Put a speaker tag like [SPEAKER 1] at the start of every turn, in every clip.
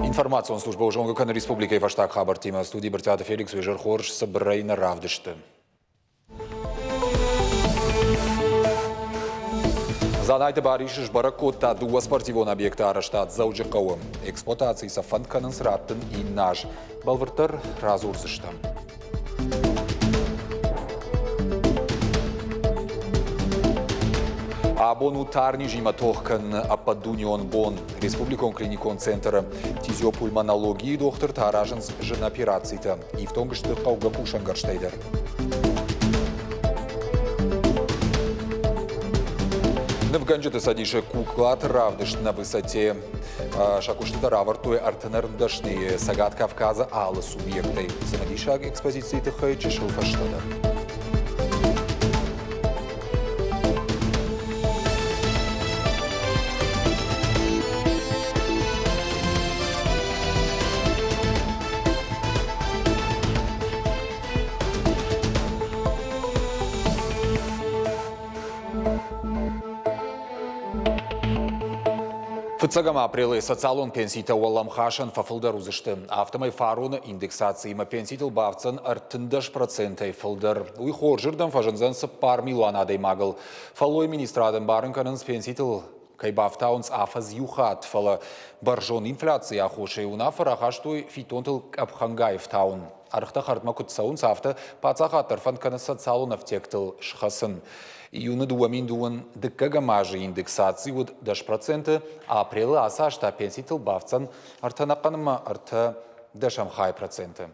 [SPEAKER 1] Информацион службӕ зонгӕ кӕны республикӕйы фӕстаг хабӕрттимӕ. Студийы Брытъиаты Феликс уе хорз цыбырӕй нӕ равдысты. Дзанайты Барис сбӕрӕг кодта дыууӕ спортивон объекты арӕзтад Дзӕуджыхъӕуы. Эксплуатацийы сӕ фӕнд кӕнынц раттын иннӕ аз. Бӕлвырддӕр радзурдзыстӕм. Абон у тарнизимӕ тох кӕныны ӕппӕтдунеон бон. Республикон клиникон центры фтизиопульмонологийы дохтыртӕ аразынц зын операцитӕ. Ифтонг сты хъӕугӕ кусӕнгӕрзтӕй дӕр. Нывгӕнджыты цӕдисы куклаты равдыст на высоте. Сӕ куыстытӕ равӕрдтой ӕртынӕрдӕсныйы Цӕгат Кавказы алы субъектӕй. Цымыдисаг экспозицийы тыххӕй чысыл фӕстӕдӕр. Фыццӕгӕм апрелы социалон пенситӕ уӕлӕмхасӕн фӕфылдӕр уыдзысты. Афтӕмӕй фароны индексациимӕ пенситыл бафтдзӕн 13 процентӕй фылдӕр. Уый хорзырдӕм фӕзындзӕн 4 милуан адӕймагыл. Фӕллойы министрад ӕмбарын кӕнынц, пенситыл кӕй бафтауынц афӕдз иу хатт, фӕлӕ бӕрзонд инфляцийы аххосӕй уынаффӕ рахастой фиддонтыл къӕпхӕнгай ӕфтауын. Ӕргътӕ хӕрдмӕ куыд цӕуынц, афтӕ паддзахад дӕр фӕнд кӕны социалон ӕфтиӕгтыл схӕцын. Июны 2022 азы индексаци уыд 10%, апрелы ацы аз та пенситыл бафтдзӕн 3,3%.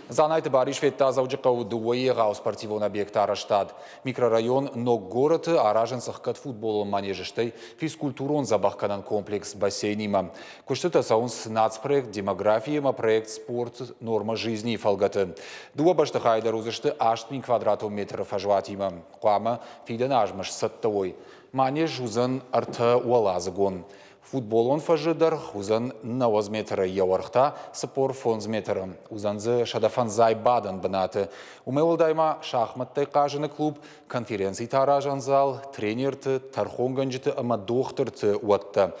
[SPEAKER 1] Дзанайты Барис федта Дзӕуджыхъӕуы дыууӕ егъау спортивон объекты арӕзтад. Микрорайон Ног горӕты аразынц ӕхгӕд футболон манеж, стӕй физкультурон дзӕбӕхгӕнӕн комплекс бассейнимӕ. Куыстытӕ цӕуынц нацпроект «Демография» ӕмӕ проект «Спорт. Норма жизни» фӕлгӕты. Дыууӕ бӕстыхайы дӕр уыдзысты 8000 квадратон метры фӕзуатимӕ. Хъуамӕ фидӕн азмӕ сцӕттӕ уой. Манеж уыдзӕн ӕртӕуӕладзыгон. Футболон фӕзы дӕргъ уыдзӕн 90 метры, йӕ уӕрх та 45 метры. Уыдзӕн дзы 105 бадӕн бынаты. Уымӕй уӕлдай ма шахмӕттӕй хъазыны клуб, конференциты аразӕн зал, тренерты, тӕрхонгӕнджыты ӕмӕ дохтырты уӕттӕ.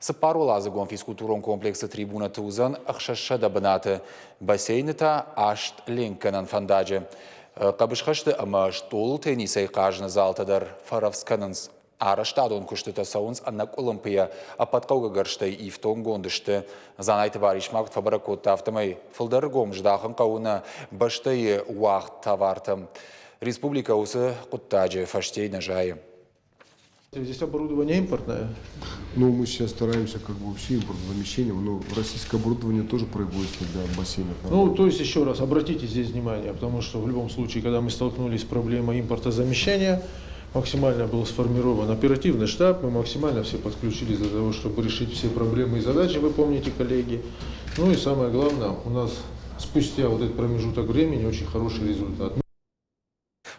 [SPEAKER 1] Цыппаруӕладзыгон физкультурон комплексы трибунӕты уыдзӕн 600 бынаты, бассейны та аст ленкгӕнӕн фӕндаджы. Хъӕбысхӕсты ӕмӕ стъолыл теннисӕй хъазыны залтӕ дӕр фӕрӕвдз кӕнынц. Арӕзтадон куыстытӕ цӕуынц ӕнӕкъуылымпыйӕ, ӕппӕт хъӕугӕ гӕрзтӕй ифтонггонд сты. Дзанайты Барис ма куыд фӕбӕрӕг кодта, афтӕмӕй фылдӕр ӕргом здахын хъӕуы нӕ бӕстӕйы уагъд товартӕм. Республикӕ уыцы хъуыддаджы фӕстейы нӕ зайы.
[SPEAKER 2] Здесь оборудование импортное?
[SPEAKER 3] Ну, мы сейчас стараемся как бы вообще импортозамещением, но российское оборудование тоже производится для бассейнов.
[SPEAKER 2] Ну, то есть, еще раз, обратите здесь внимание, потому что в любом случае, когда мы столкнулись с проблемой импортозамещения, максимально был сформирован оперативный штаб, мы максимально все подключились для того, чтобы решить все проблемы и задачи, вы помните, коллеги. Ну и самое главное, у нас спустя вот этот промежуток времени очень хороший результат.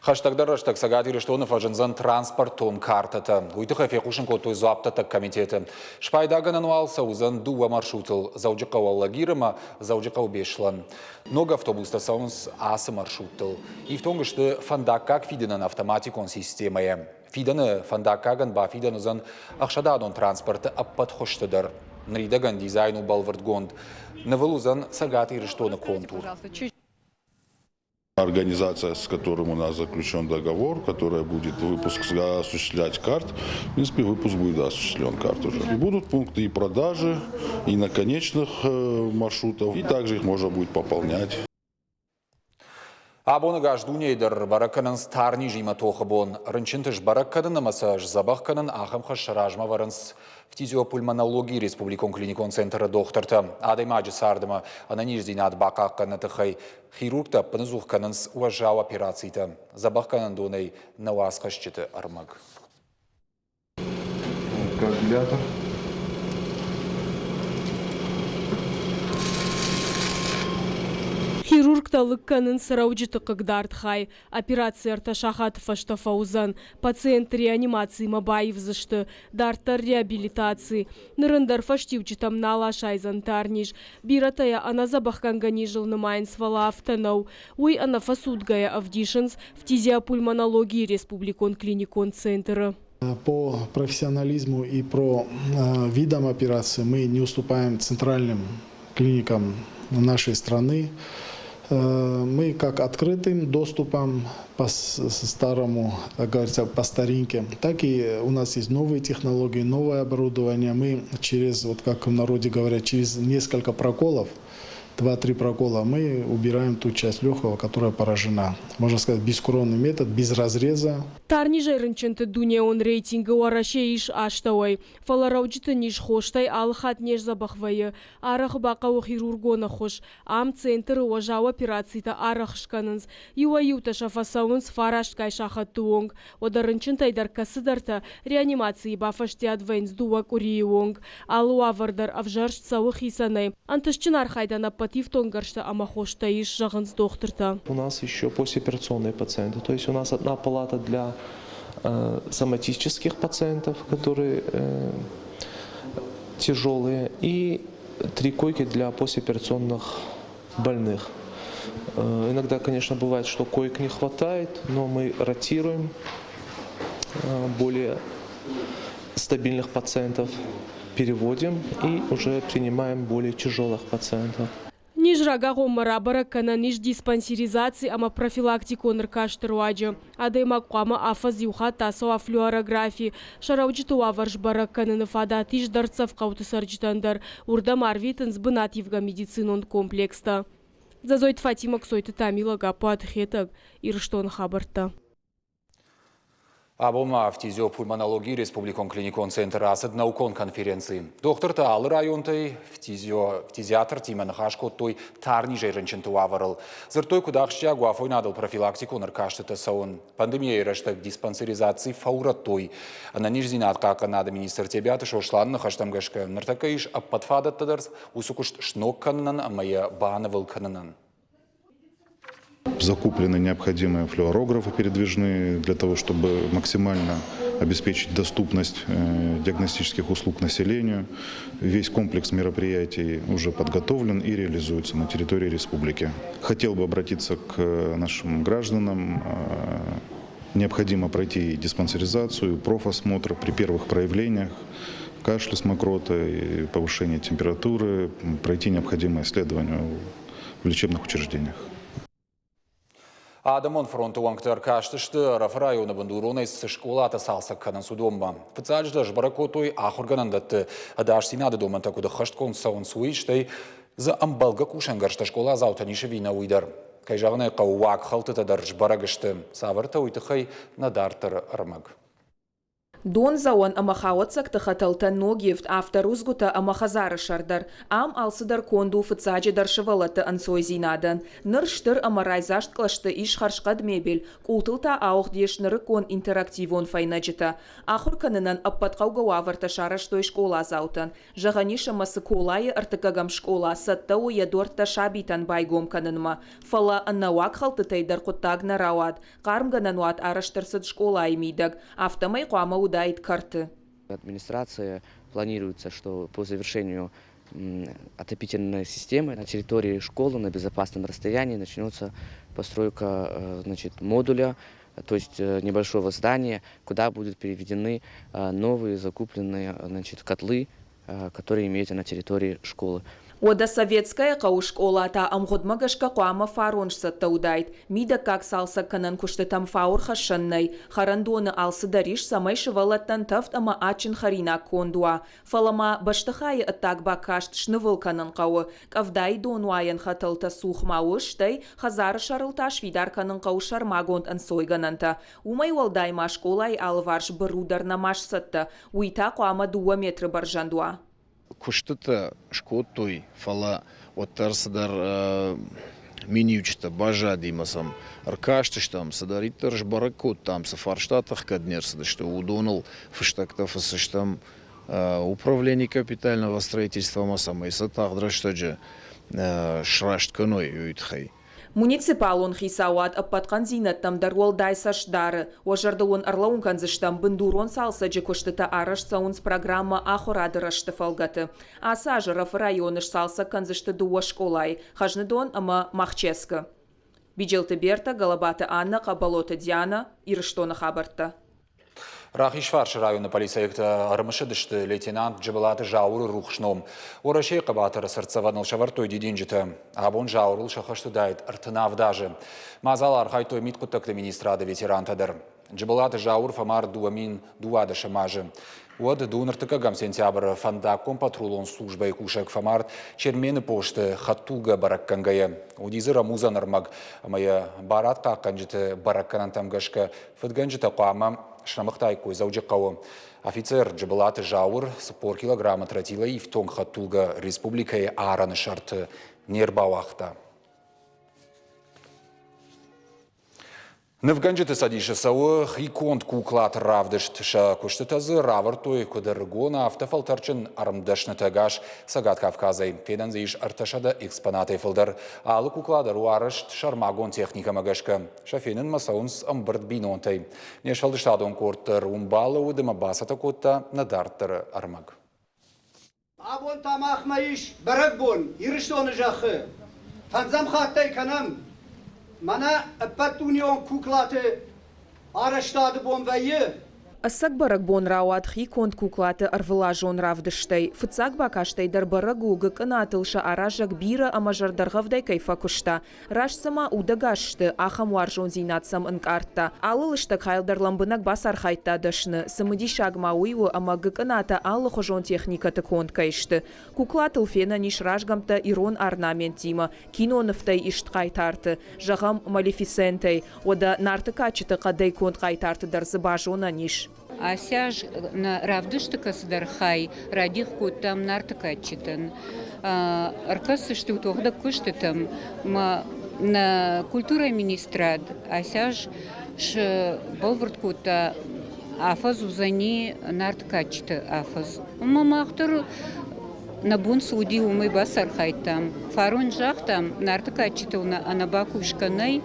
[SPEAKER 1] Хӕстӕгдӕр рӕстӕг Цӕгат Ирыстоны фӕзындзӕн транспортон картӕтӕ. Уый тыххӕй фехъусын кодтой дзуапдӕттӕг комитеты. Спайдагӕнӕн уал цӕудзӕн дыууӕ маршрутыл Дзӕуджыхъӕу Алагир ӕмӕ Дзӕуджыхъӕу Беслӕн. Ног автобустӕ цӕуынц ацы маршруттыл. Ифтонг сты фӕндаггаг фидынӕн автоматикон системӕйӕ. Фидӕны фӕндаггагӕн бафидӕн уыдзӕн ӕхсӕнадон транспорты ӕппӕт хуызты дӕр. Ныридӕгӕн дизайн у бӕлвырдгонд. Нывыл уыдзӕн Цӕгат Ирыстоны контур.
[SPEAKER 4] Организация, с которым у нас заключен договор, которая будет выпуск осуществлять карт, в принципе, выпуск будет осуществлен карт уже. И будут пункты и продажи, и на конечных маршрутах, и также их можно будет пополнять.
[SPEAKER 1] Абон ӕгас дунейы дӕр бӕрӕг кӕнынц тарнизимӕ тохы бон. Рынчынты сбӕрӕг кӕнын ӕмӕ сӕ сдзӕбӕх кӕнын ахӕм хӕс сӕ размӕ вӕрынц фтизиопульмонологийы республикон клиникон центры дохтыртӕ. Адӕймаджы цард ӕмӕ ӕнӕниздзинад бахъахъхъӕныны тыххӕй хирургтӕ ӕппынӕдзух кӕнынц уӕззау операцитӕ. Дзӕбӕхгӕнӕндонӕй нӕ уацхӕсджыты ӕрмӕг.
[SPEAKER 3] Коагулятор.
[SPEAKER 5] Хирургтӕ лыг кӕнынц рӕуджыты хъыгдард хай. Операци ӕртӕ сахаты фӕстӕ фӕуыдзӕн. Пациентты реанимацимӕ баивдзысты. Дарддӕр реабилитаци. Ныр ӕндӕр фӕстиуджытӕм нал асайдзӕн тарниз. Бирӕтӕ йӕ ӕнӕдзӕбӕхгӕнгӕ низыл нымайынц, фӕлӕ афтӕ нӕу. Уый ӕнӕфӕцудгӕйӕ ӕвдисынц фтизиопульмонологийы республикон клиникон центры.
[SPEAKER 6] По профессионализму и по видам операции мы не уступаем центральным клиникам нашей страны. Мы как открытым доступом по старому, как говорится, по старинке, так и у нас есть новые технологии, новое оборудование. Мы через, вот как в народе говорят, через несколько проколов, два-три прокола, мы убираем ту часть легкого, которая поражена. Можно сказать, бескровный метод, без разреза.
[SPEAKER 5] Тарнизӕй рынчынты дунеон рейтингы Уӕрӕсе ис астӕуӕй, фӕлӕ рӕуджыты низ хостӕй алыхатт не сдзӕбӕх вӕййы. Арӕх бахъӕуы хирургон ӕххуыс. Ам центры уӕззау операцитӕ арӕх скӕнынц. Иуӕй-иутӕ сӕ фӕцӕуынц фарастгай сахӕтты онг. Уӕдӕ рынчынтӕй дӕр кӕцыдӕртӕ реанимацийы бафӕстиат вӕййынц дыууӕ къуырийы онг. Алы уавӕр дӕр ӕвзӕрст цӕуы хицӕнӕй. Ӕнтыстджын архайдӕн ӕппӕт ифтонггӕрзтӕ ӕмӕ хостӕ ис, зӕгъынц дохтыртӕ.
[SPEAKER 7] У нас еще послеоперационные пациенты. То есть у нас одна палата для соматических пациентов, которые тяжелые, и три койки для послеоперационных больных. Иногда, конечно, бывает, что коек не хватает, но мы ротируем более стабильных пациентов, переводим и уже принимаем более тяжелых пациентов.
[SPEAKER 5] Низ рагагъоммӕ рабӕрӕг кӕнӕн ис диспансеризаци ӕмӕ профилактикон ӕркасты руаджы. Адӕймаг хъуамӕ афӕдз иу хатт ацӕуа флюорографи. Сӕ рӕуджыты уавӕр сбӕрӕг кӕныны фадат ис дӕрддзӕф хъӕуты цӕрджытӕн дӕр. Уырдӕм арвитынц бынативгӕ медицинон комплекстӕ. Дзӕзойты Фатимӕ, Ксойты Тамила, Гаппуаты Хетӕг, Ирыстоны хабӕрттӕ.
[SPEAKER 1] Абон ма фтизиопульмонологийы республикон клиникон центры ацыд наукон конференци. Дохтыртӕ алы районтӕй фтизиатртимӕ ныхас кодтой тарнизӕй рынчынты уавӕрыл. Дзырдтой, куыд ахсджиаг у афойнадыл профилактикон ӕркастытӕ цӕуын. Пандемийӕйы рӕстӕг диспансеризаци фӕурӕдтой. Ӕнӕниздзинад хъахъхъӕнынады министр Тебиаты Сосланы ныхӕстӕм гӕсгӕ, ныртӕккӕ ис ӕппӕт фадӕттӕ дӕр уыцы куыст сног кӕнынӕн ӕмӕ йӕ банывыл кӕнынӕн.
[SPEAKER 4] Закуплены необходимые флюорографы передвижные для того, чтобы максимально обеспечить доступность диагностических услуг населению. Весь комплекс мероприятий уже подготовлен и реализуется на территории республики. Хотел бы обратиться к нашим гражданам. Необходимо пройти диспансеризацию, профосмотр при первых проявлениях кашля с мокротой, повышение температуры, пройти необходимое исследование в лечебных учреждениях.
[SPEAKER 1] Адӕмон фронты уӕнгтӕ ӕркастысты Ӕрӕфы районы бындуронӕй цы скъолатӕ цалцӕг кӕнынц, уыдонмӕ. Фыццаджыдӕр сбӕрӕг кодтой ахуыргӕнӕндӕтты ӕдасдзинады домӕнтӕ куыд ӕххӕстгонд цӕуынц, уый, стӕй дзы ӕмбӕлгӕ кусӕнгӕрзтӕ скъоладзаутӕн ис ӕви нӕ, уый дӕр. Кӕй зӕгъын ӕй хъӕуы, уагхӕлдтытӕ дӕр сбӕрӕг сты. Цавӕртӕ, уый тыххӕй нӕ дарддӕры ӕрмӕг.
[SPEAKER 8] Дондзӕуӕн ӕмӕ хауӕццӕгты хӕтӕлтӕ ног ивд, афтӕ рудзгуытӕ ӕмӕ хӕдзары сӕр дӕр. Ам алцыдӕр конд у фыццаджыдӕр сывӕллӕтты ӕнцойдзинадӕн. Ныр стыр ӕмӕ райдзаст кълӕсты ис хӕрзхъӕд мебель, къултыл та ауыгъд ис нырыккон интерактивон фӕйнӕджытӕ. Ахуыр кӕнынӕн ӕппӕт хъӕугӕ уавӕртӕ сарӕзтой скъоладзаутӕн. Зӕгъӕн ис, ӕмӕ Цыколайы ӕртыккӕгӕм скъола цӕттӕ у йӕ дуӕрттӕ сабитӕн байгом кӕнынмӕ. Фӕлӕ ӕнӕуаг хӕлдтытӕй дӕр хъуыддаг нӕ рауад. Хъармгӕнӕн уат арӕзт ӕрцыд скъолайы мидӕг, афтӕмӕй хъуамӕ уыдаид кӕрты.
[SPEAKER 9] Администрация планируется, что по завершению отопительной системы на территории школы на безопасном расстоянии начнется постройка, значит, модуля, то есть небольшого здания, куда будут переведены новые закупленные, значит, котлы, которые имеются на территории школы.
[SPEAKER 8] Уӕдӕ Советская хъӕуы скъола та ӕмгъуыдмӕ гӕсгӕ хъуамӕ фарон сцӕттӕ уыдаид. Мидӕггаг цалцӕггӕнӕн куыстытӕм фау ӕрхӕссӕн нӕй. Хӕрӕндоны алцыдӕр ис, цӕмӕй сывӕллӕттӕн тӕвд ӕмӕ адджын хӕринаг конд уа. Фӕлӕ ма бӕстыхайы ӕддаг бакаст снывыл кӕнын хъӕуы. Къӕвдайы донуайӕн хӕтӕлтӕ цух ма у, стӕй хӕдзары сӕрыл та сфидар кӕнын хъӕуы сӕрмагонд ӕнцойгӕнӕнтӕ. Уымӕй уӕлдай ма скъолайы алыварс быру дӕр нӕма сцӕттӕ. Уый та хъуамӕ дыууӕ метры бӕрзӕнд уа.
[SPEAKER 10] Куыстытӕ скодтой, фӕлӕ уӕддӕр цыдӕр миниуджытӕ баззади ӕмӕ сӕм ӕркастыстӕм, цыдӕриддӕр сбӕрӕг кодтам, цы фарстатӕ ӕхгӕд не рцыдысты, уыдоныл фыстӕгтӕ фыссыстӕм управлени капитального строительствомӕ, цӕмӕй сӕ тагъд рӕстӕджы сраст кӕной, уый тыххӕй.
[SPEAKER 8] Муниципалон хицауад ӕппӕт хъӕндзинӕдтӕм дӕр уӕлдай цӕст дары. Уӕ зӕрдыл уын ӕрлӕууын кӕндзыстӕм, бындурон цалцӕджы куыстытӕ арӕзт цӕуынц программӕ Ахуырады рӕзты фӕлгӕты. Ацы аз Ӕрӕфы районы сцалцӕг кӕндзысты дыууӕ скъолайы, Хӕзныдон ӕмӕ Махческы. Биджелты Бертӕ, Гӕлӕбаты Аннӕ, Хъӕбӕлоты Дианӕ, Ирыстоны хабӕрттӕ.
[SPEAKER 1] Рахизфарсы районы полицейӕгтӕ ӕрымысыдысты лейтенант Джыбылаты Зауыры рухс ном. Уӕрӕсейы хъӕбатыры цыртдзӕвӕныл сӕвӕрдтой дидинджытӕ. Абон Зауырыл сӕххӕст уыдаид 37 азы. Мадзалы архайдтой мидхъуыддӕгты министрады ветерантӕ дӕр. Джыбылаты Зауыр фӕмард 2012 азы. Уӕд дуныртыккӕгӕм сентябры фӕндаггон патрулон службӕйы кусӕг фӕмард Чермены посты хӕдтулгӕ бӕрӕггӕнгӕйӕ. Уыди дзы рӕмудзӕн ӕрмӕг ӕмӕ йӕ барадхъахъхъӕнджыты бӕрӕггӕнӕнтӕм гӕсгӕ фыдгӕнджытӕ хъуамӕ срӕмыгътаиккой Дзӕуджыхъӕуы. Офицер Джыбылаты Зауыр 40 килограммы тротилӕй ифтонг хӕдтулгӕ республикӕйы арӕны сӕрты не рбауагъта. Нывгӕнджыты цӕдисы цӕуы хиконд куклаты равдыст. Сӕ куыстытӕ дзы равӕрдтой куыд ӕрыгон, афтӕ фӕлтӕрджын ӕрмдӕснытӕ ӕгас Цӕгат Кавказӕй. Фенӕн дзы ис 300 экспонатӕй фылдӕр. Алы кукла дӕр у арӕзт сӕрмагонд техникӕмӕ гӕсгӕ. Сӕ фенынмӕ цӕуынц ӕмбырд бинонтӕй. Не сфӕлдыстадон къорд дӕр уым балӕууыд ӕмӕ бацӕттӕ кодта нӕ дарддӕры ӕрмӕг.
[SPEAKER 11] Абон та махмӕ ис бӕрӕгбон Ирыстоны зӕххы. Фӕндзӕм хаттӕй кӕнӕм. Мӕнӕ ӕппӕтдунеон куклаты арӕзтады бон вӕййы.
[SPEAKER 8] Ӕцӕг бӕрӕгбон рауад хиконд куклаты ӕрвылазон равдыстӕй. Фыццаг бакастӕй дӕр бӕрӕг у, гыкъынатыл сӕ аразӕг бирӕ ӕмӕ зӕрдӕргъӕвдӕй кӕй фӕкуыста. Раст цыма удӕгас сты, ахӕм уарзондзинад сӕм ӕнкъардта. Алы лыстӕг хайыл дӕр лӕмбынӕг бацархайдта дӕсны. Цымыдисаг ма уый у, ӕмӕ гыкъынатӕ алыхуызон техникӕты конд кӕй сты. Куклатыл фенӕн ис разгӕмттӕ ирон орнаменттимӕ, кинонывтӕй ист хъайтарты, зӕгъӕм, Малефисентӕй. Уӕдӕ Нарты кадджыты хъӕдӕй конд хъайтарты дӕр дзы базонӕн ис.
[SPEAKER 12] Ацы аз нӕ равдысты кӕцыдӕр хай радих кодтам Нарты кадджытӕн. Ӕркӕсдзысты тугъдӕг куыстытӕм. Нӕ культурӕйы министрад ацы аз сбӕлвырд кодта афӕдз уыдзӕни Нарты кадджыты афӕдз. Ӕмӕ мах дӕр нӕ бон цы уыди, уымӕй бацархайдтам. Фарон загътам, Нарты кадджытыл нӕ ӕнӕбакусгӕ нӕй,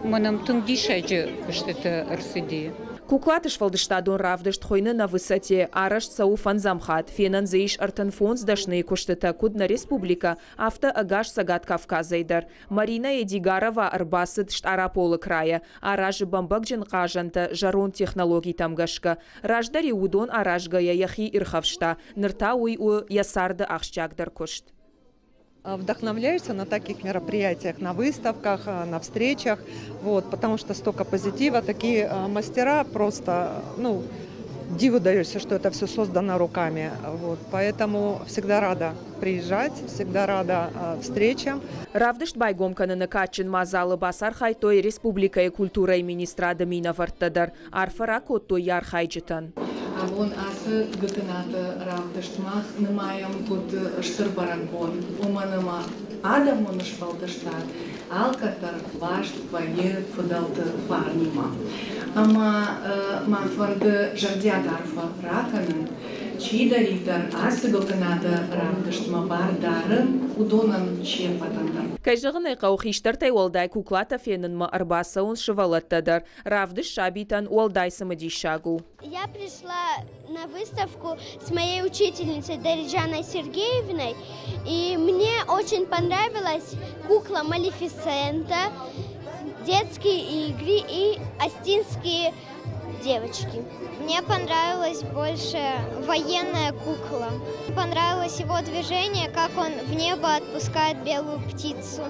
[SPEAKER 12] ӕмӕ нӕм тынг диссаджы куыстытӕ ӕрцыди.
[SPEAKER 8] Куклаты сфӕлдыстадон равдыст хуыйны На высоте. Арӕзт цӕуы фӕндзӕм хатт. Фенӕн дзы ис 35 дӕсныйы куыстытӕ куыд нӕ республикӕ, афтӕ ӕгас Цӕгат Кавказӕй дӕр. Маринӕ Едигарова ӕрбацыд Стъараполы крайӕ. Аразы бӕмбӕгджын хъазӕнтӕ зӕронд технологитӕм гӕсгӕ. Раздӕр-иу уыдон аразгӕйӕ йӕхи ирхӕфста, ныр та уый у йӕ царды ахсджиагдӕр куыст.
[SPEAKER 13] Вдохновляешься на таких мероприятиях, на выставках, на встречах, вот, потому что столько позитива, такие мастера просто, ну, диву даешься, что это все создано руками. Вот, поэтому всегда рада приезжать, всегда рада встречам.
[SPEAKER 8] Равдыст байгом кӕныны кадджын мадзалы бацархайдтой республикӕйы культурӕйы министрады минӕвӕрттӕ дӕр. Арфӕ ракодтой йӕ архайджытӕн.
[SPEAKER 14] Абон ацы гыкъынаты равдыст мах нымайӕм куыд стыр бӕрӕгбон, уымӕн ӕмӕ адӕмон сфӕлдыстад алкӕддӕр баст вӕййы фыдӕлты фарнимӕ. Ӕмӕ мӕ фӕнды зӕрдиаг арфӕ ракӕнын, чидӕриддӕр ацы гыкъынаты равдыстмӕ бар дары, уыдонӕн се ппӕтӕн дӕр.
[SPEAKER 8] Кӕй зӕгъын ӕй хъӕуы, хистӕртӕй уӕлдай куклатӕ фенынмӕ ӕрбацӕуынц сывӕллӕттӕ дӕр. Равдыст сабитӕн уӕлдай цымыдисаг у.
[SPEAKER 15] Я пришла на выставку с моей учительницей Дариджаной Сергеевной, и мне очень понравилась кукла Малефисента, детские игры и астинские девочки. Мне понравилась больше военная кукла. Понравилось его движение, как он в небо отпускает белую птицу.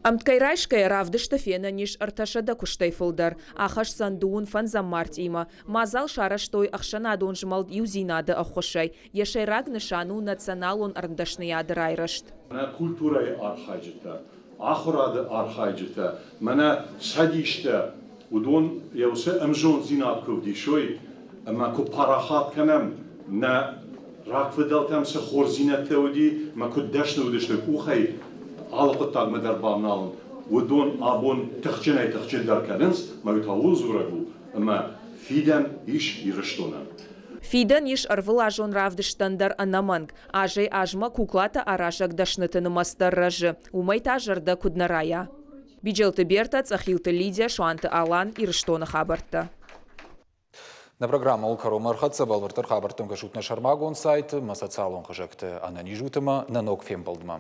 [SPEAKER 8] Ӕмткӕй райсгӕйӕ равдысты фенӕн ис 300 куыстӕй фылдӕр. Ахӕсдзӕн дыууын фӕндзӕм мартъимӕ. Мадзал сарӕзтой ӕхсӕнадон змӕлд Иудзинад-ы ӕххуысӕй. Йӕ сӕйраг нысан у националон ӕрмдӕсныйады райрӕзт.
[SPEAKER 16] Нӕ культурӕйы архайджытӕ, ахуырады архайджытӕ, мӕнӕ цӕдистӕ, уыдон йӕ уыцы ӕмзонддзинад куы ӕвдисой ӕмӕ куы парахат кӕнӕм, нӕ рагфыдӕлтӕм цы хорздзинӕдтӕ уыди ӕмӕ куыд дӕсны уыдысты къухӕй алы хъуыддагмӕ дӕр бавналын, уыдон абон тыхджынӕй-тыхджындӕр кӕнынц, ӕмӕ уый та ууыл дзурӕг у, ӕмӕ фидӕн ис Ирыстонӕн.
[SPEAKER 8] Фидӕн ис ӕрвылазон равдыстӕн дӕр ӕнӕмӕнг. Азӕй-азмӕ куклатӕ аразӕг дӕсныты нымӕц дӕр рӕзы. Уымӕй та зӕрдӕ куыд нӕ райа. Биджелты Бертӕ, Цъӕхилты Лидия, Суанты Алан, Ирыстоны хабӕрттӕ.
[SPEAKER 1] Нӕ программӕ кӕронмӕ ӕрхӕццӕ бӕлвырддӕр хабӕрттӕм кӕсут нӕ сӕрмагонд сайты, мӕ социалон хызӕгты ӕнӕниз ут ӕмӕ нӕ ног фембӕлдмӕ.